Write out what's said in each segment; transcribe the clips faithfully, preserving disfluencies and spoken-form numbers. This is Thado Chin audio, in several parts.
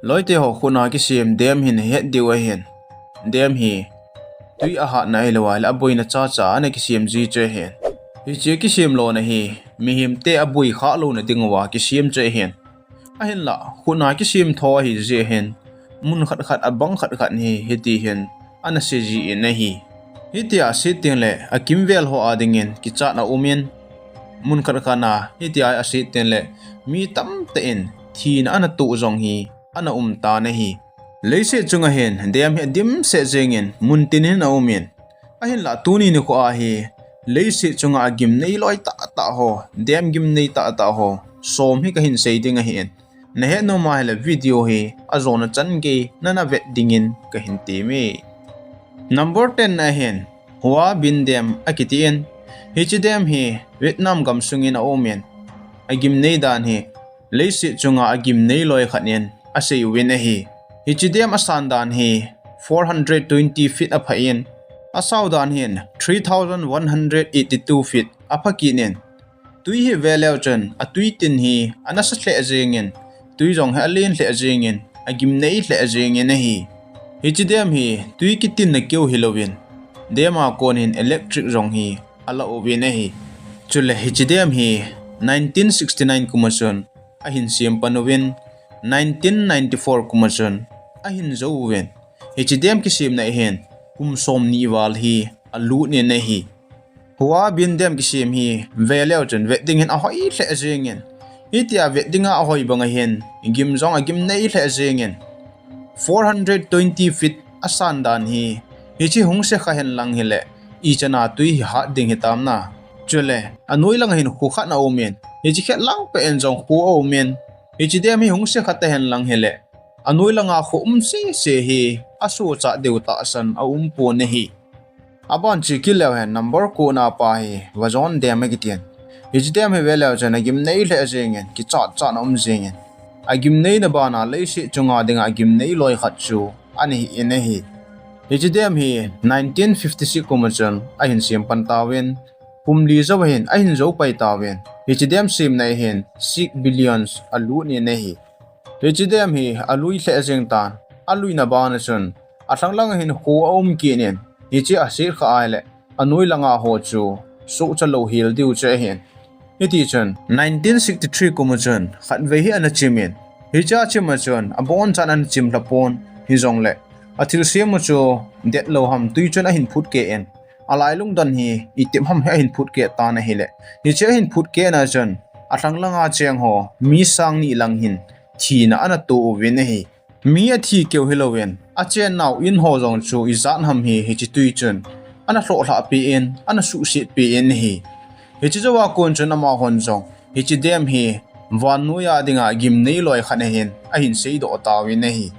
Loite ho, khutna kisem dam hin het diu ahin. Dam hi tui ahatna ahilou le aboina chacha ana kisem ji chu ahin. Hiche kisem lona hi mihemte aboi khah louna diuva kisem chu ahin. Ahinlah, khutna kisem tho ahi jeh hin, mun khat khat, abang khat khat hi hiti hin ana seiji in ahi. Hitia aset teng le akimvel ho a dingin kichat aumin, mun khat khat a hitia aset teng le mi tamtah in thina ana toh jong hi ana um tan ahi. Leiset chunga hin dam hi adimset jengin mun tin hin aumin, ahinlah tuni nikho a hi leiset chunga agimnei loi tahtah ho, dam gimnei tahtah ho som hi kahin sei ding ahin. Nahet nom ahile video hi ajona chan gei nana vet dingin kahin temme. Number ten na hin Hua Bin Dam akitin, hiche dam hi Vietnam gam sungin aumin, agimnei dan hi leiset chunga agimnei loi khat in asei uvin ahi. Hiche dam asan dan hi four hundred twenty feet aphain, asao dan hin three thousand one hundred eighty-two feet apha kit in, tui hi veleu chun atui tin hi anasa lheh jengin, tui jong hi alen lheh jengin, agimnei lheh jengin ahi. Hiche dam hi tui kitinna keu hilouvin, dam a kon hin electric jong hi ala uvin ahi. Chule hiche dam hi nineteen sixty-nine kum a chun ahin sem pan uvin, nineteen ninety-four kum a chun ahin jou uvin, hiche dam kisemna hin kum somni val hi alut in ahi. Hua Bin Dam kisem hi veleu chun vet dingin ahoi lheh jengin, hitia vet dinga ahoi banga hin gim jong agimnei lheh jengin, four hundred twenty feet asan dan hi, hiche hung se kha hen lang hile, ichan a tui hi hat ding hitam na. Chule anoi langa hin kho khat aumin, hiche khet lang peh in jong kho aumin, hiche dam hi hung se kha ta hen lang hile, anoi langa kho um sese hi asochat deu tahsan aum pon ahi. Aban che kit leu hen number ko na pa hi Vazon Dam akitin. Hiche dam hi veleu chun agimnei lheh jengin, kichat chat na um jengin, agimneina bana leiset chunga dinga agimnei loi khat chu ana hi in ahi. Hiche dam hi nineteen fifty-six kum a chun ahin sem pan tauvin, kum li jou hin ahin jou pai tauvin, hiche dam semna hin six billions alut in ahi. Hiche dam hi alui lheh jeng tan, aluina bana chun alhang langa hin kho aum kit in, hiche aset kha ahile anoi langa ho chu sohcha lou hel diu chu ahin. Hiti chun nineteen sixty-three kum a chun khatvei hi ana chimin, hiche achim a chun abonchan ana chim lha pon, hijongle athilsem u chu detlou ham tui chun ahin phut keh in, alailung dan hi itep ham hi ahin phut keh tan ahile, hiche ahin phut keh na chun alhang langa cheng ho mi sang ni lang hin thina ana toh uvin ahi. Mi athi keu hilouvin, achen nau in ho jong chu ijat ham hi hiche tui chun ana lhoh lhah peh in, ana suhset peh in ahi. Hiche jouva kon chun amahon jong hiche dam hi vannoiya dinga gimnei loi khat ahin ahin seidoh tauvin ahi.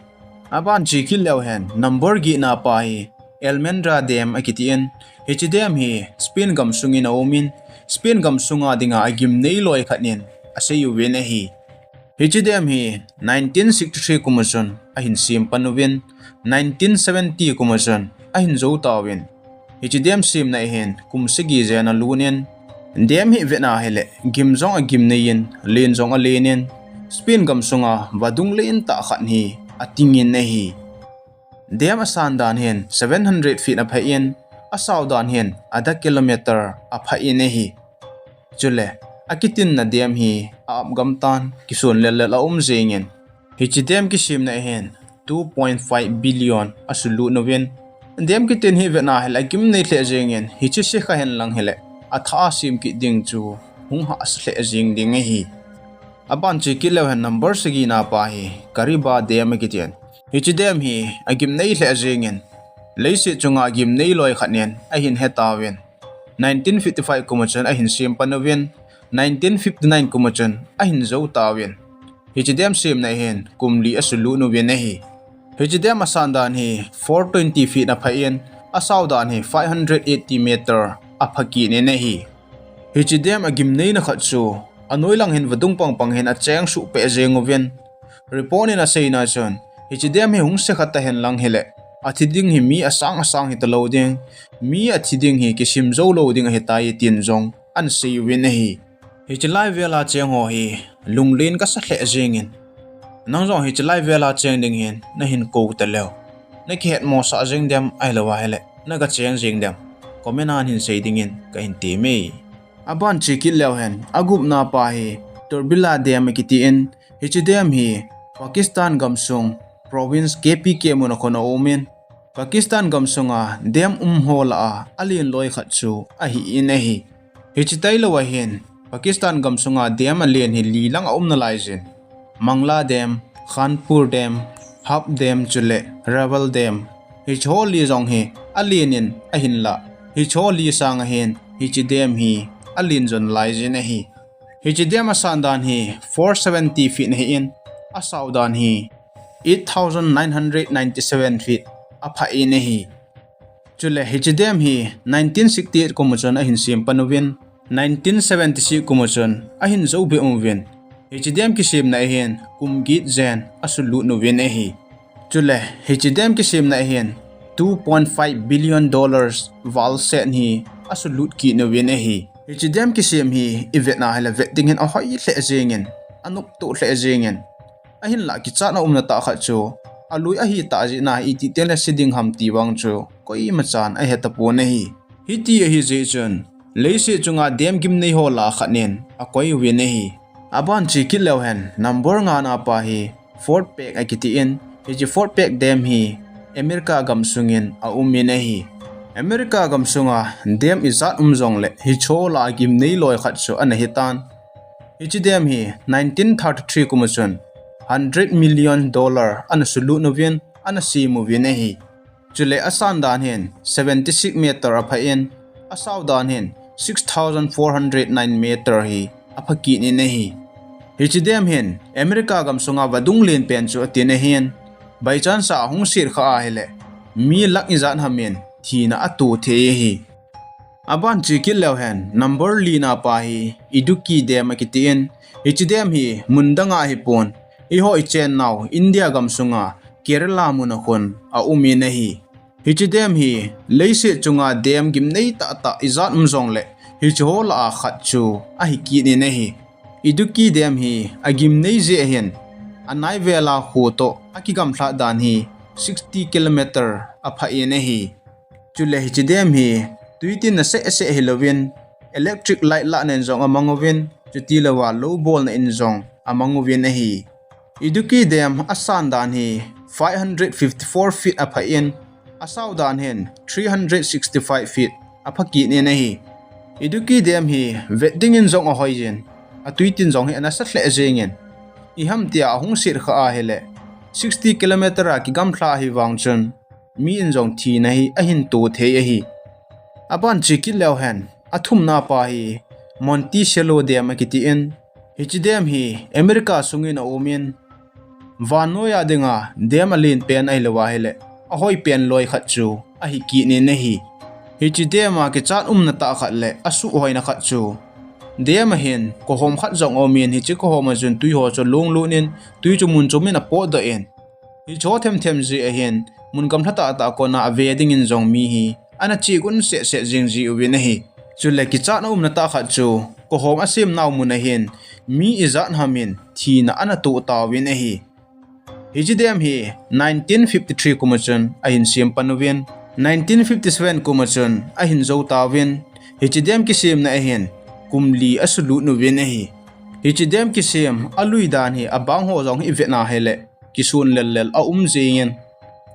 Aban che kit leu hen number get na pa hi Almendra Dam akitin, hiche dam hi Spain gam sungin aumin, Spain gam sunga dinga agimnei loi khat in asei uvin ahi. Hiche dam hi nineteen sixty-three kum a chun ahin sem pan uvin, nineteen seventy kum a chun ahin jou tauvin, hiche dam semna hin kum sagi jen alut in, dam hi vet na hile gim jong agimnei in, len jong alen in, Spain gam sunga vadung len tah khat hi ating in ahi. Dam asan dan hin seven hundred feet aphah in, asao dan hin ada kilometer aphah in ahi. Chule akitinna dam hi a-ap gam tan kison lel lel aum jengin, hiche dam kisemna hin two point five billion asulut uvin, dam kitin hi vet na hile agimnei lheh jengin, hiche se kha hen lang hile athah a sem kit ding chu hung hahsa lheh jeng ding ahi. Aban che kit leu hen number sagi na pa hi Kariba Dam akitin. Hiche dam hi agimnei lheh jengin, leiset chunga gimnei loi khat in ahin he tauvin, nineteen fifty-five kum a chun ahin sem pan uvin, nineteen fifty-nine kum a chun ahin jou tauvin, hiche dam semna hin kum li asulut uvin ahi. Hiche dam asan dan hi four twenty feet aphah in, asao dan hi five hundred eighty meter aphah kit in ahi. Hiche dam agimneina khat chu anoi lang hin vadung pang pang hin acheng suh peh jeng uvin, report in aseina chun hiche dam hi hung se kha ta hen lang hile athi ding hi mi asang asang hi talou ding, mi athi ding hi kisim jou lou ding ahitai tin jong ana sei uvin ahi. Hiche lai vel a cheng ho hi lunglen kasa lheh jengin, Nang jong hiche lai vela cheng ding hin nahin kou taleu, nakihet mosah jeng dem ahilou ahile naga cheng jeng dem? Comment a nahin sei dingin kahin temme. Aban che kit leu hen, agupna pa hi Turbila Dam akiti in, hiche dam hi Pakistan gamsung province K P K mun a khun aumin, Pakistan gamsunga dam umho lah a alen loi khat chu ahin ahi. Hiche tailou ahin, Pakistan gamsunga dam alen hi li lang aum nalaijin, Mangla Dam, Khanpur Dam, Hab Dam chule Raval Dam, hicheho li jong hi alen in ahinlah, hicheho li sanga hin hiche dam hi alen jo nalaijin ahi. Hiche dam asan dan hi four seventy feet ahin, asao dan hi eight thousand nine hundred ninety-seven feet apha in ahi. Chule hiche dam hi nineteen sixty-eight kum a chun ahin sem pan uvin, nineteen seventy-six kum a chun ahin jou be uvin, hiche dam kisemna ahin kum get jen asulut uvin ahi. Chule hiche dam kisemna ahin two point five billion dollars val set hi asulut kit uvin ahi. Hiche dam kisem hi ivetna hile vet dingin ahoi lheh jengin, anoptoh lheh jengin, ahinlah kichatna umna tah khat chu, alui ahitah jeh in iti tengle se ding ham ti vang chu koimachan ahetapon ahi. Hiti ahijeh chun, leiset chunga dam gimnei ho lah a khat in akoi uvin ahi. Aban che kit leu hen, number nga na pa hi Fort Peck akiti in, hiche Fort Peck dam hi America gamsungin aumin ahi. America gamsunga dam ijat um jongle hicheho lah a gimnei loi khat chu ana hitan. Hiche dam hi nineteen thirty-three kum a chun hundred million dollar ana sulut uvin, ana sem uvin ahi. Chule asan dan hin seventy-six meter apha in, asao dan hin six thousand four hundred nine meter hi apha kit in ahi. Hiche dam hin America gamsunga vadung len pen chu atin ahin, by chance a ahung set kha ahile mi lakh ijat ham in thina ato thei ahi. Aban che kit leu hen, number li na pa hi Idukki Dam akiti in, hiche dam hi mun danga ahipon, eiho ichennau India gamsunga Kerala mun a khun aumin ahi. Hiche dam hi leiset chunga dam gimnei tahtah ijat um jongle hicheho lah a khat chu ahi kit in ahi. Idukki Dam hi agimnei jeh ahin, anai vela kho toh akigamlhat dan hi sixty kilometer apha in ahi. Chule hiche dam hi twi tinna sehseh hilouvin, electric light lahna in jong amang uvin, chutilouva lou bolna in jong amang uvin ahi. Idukki Dam asan dan hi five hundred fifty-four feet apha in, asao dan hin three hundred sixty-five feet apha kit in ahi. Idukki Dam hi vet dingin jong ahoijin, atwi tin jong hi anasa lheh jengin, iham tia ahung set kha ahile sixty kilometer a kigamlha ahi vang chun, mi in jong thina hi ahin to thei ahi. Aban che kit leu hen, athumna pa hi Monticello Dam akiti in, hiche dam hi America sungin aumin, vannoiya dinga dam alen pen ahilou ahile ahoi pen loi khat chu ahi kit in ahi. Hiche dam a kichat umna tah khat le asuhhoina khat chu, dam a hin kohom khat jong aumin, hiche kohom a chun twi ho chu lunglut in, twi chu mun chom in apotdoh in, hicheho themthem jeh ahin mun gamlha tahtah kona ave dingin jong mi hi ana che gun sehseh jing jiuvin ahi. Chule kichatna umna tah khat chu, kohom asemnau mun a hin mi ijat ham in thina ana toh tauvin ahi. Hiche dam hi nineteen fifty-three kum a chun ahin sem pan uvin, nineteen fifty-seven kum a chun ahin jou tauvin, hiche dam kisemna ahin kum li asulut uvin ahi. Hiche dam kisem alui dan hi abang ho jong hi ivet na hile kisun lellel aum jengin,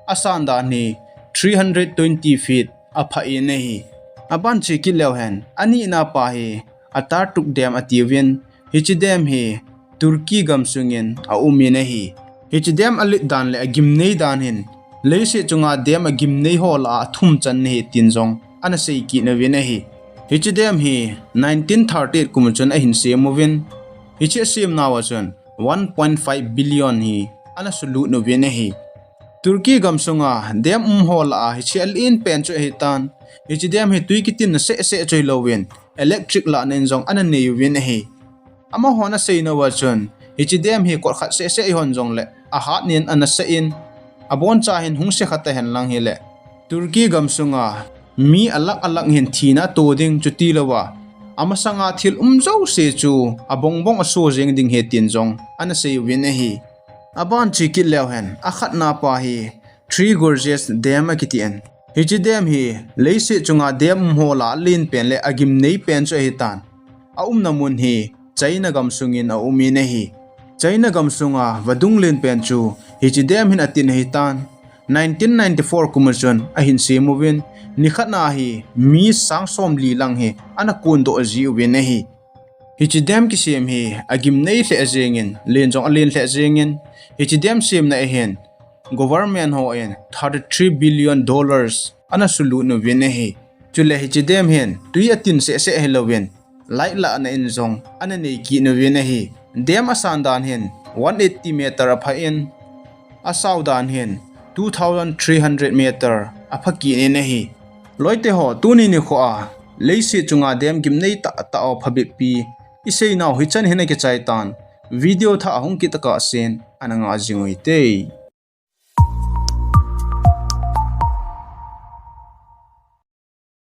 asan dan hi three hundred twenty feet apha in ahi. Aban che kit leu hen, anina pa hi Ataturk Dam atiuvin, hiche dam hi Turkey gamsungin aumin ahi. Hiche dam alet dan le agimnei dan hin leiset chunga dam agimnei ho lah a athum channa ahi tin jong ana sei kit uvin ahi. Hiche dam hi nineteen thirty-eight kum a chun ahin sem uvin, hiche asemnauva chun one point five billion hi ana sulut uvin ahi. Turkey gamsunga dam umho lah a hiche alen pen chu ahitan, hiche dam hi twi kitinna sehseh chu hilouvin, electric lahna in jong ana nei uvin ahi. Amahon aseinauva chun, hiche dam hi kot khat sehseh ihon jongle ahat nin ana sah in, aboncha hin hung se kha tahen lang hile, Turkey gamsunga mi alakh alakh hin thina ato ding, chutilouva amasanga thil um jouse chu abongbong aso jeng ding ahi tin jong ana sei uvin ahi. Aban che kit leu hen, akhatna pa hi Three Gorges Dam akiti in. Hiche dam hi leiset chunga dam um ho lah a alen pen le agimnei pen chu ahitan. Aumna mun hi China gam sungin aum in ahi. China gam sunga vadung len pen chu hiche dam hin atin ahitan. Nineteen ninety-four kum a chun ahin sem uvin, nikhat na hi mi sang somli lang hi ana kondoh ji uvin ahi. Hiche dam kisem hi agimnei lheh jengin, len jong alen lheh jengin, hiche dam semna a hin government hon thirty-three billion dollars ana sulut uvin ahi. Chule hiche dam hin tui atin sehseh hilouvin, light lahna in jong ana nei kit uvin ahi. Dam asan dan hin one eighty meter apha in, asao dan hin two thousand three hundred meter apha kit in ahi. Loite ho, tuni nikho a leiset chunga dam gimnei tahtah ho phabep pi isei nau hichan hin akichai tan. Video thah ahung kit tokah sen ana ngah jing uvin te.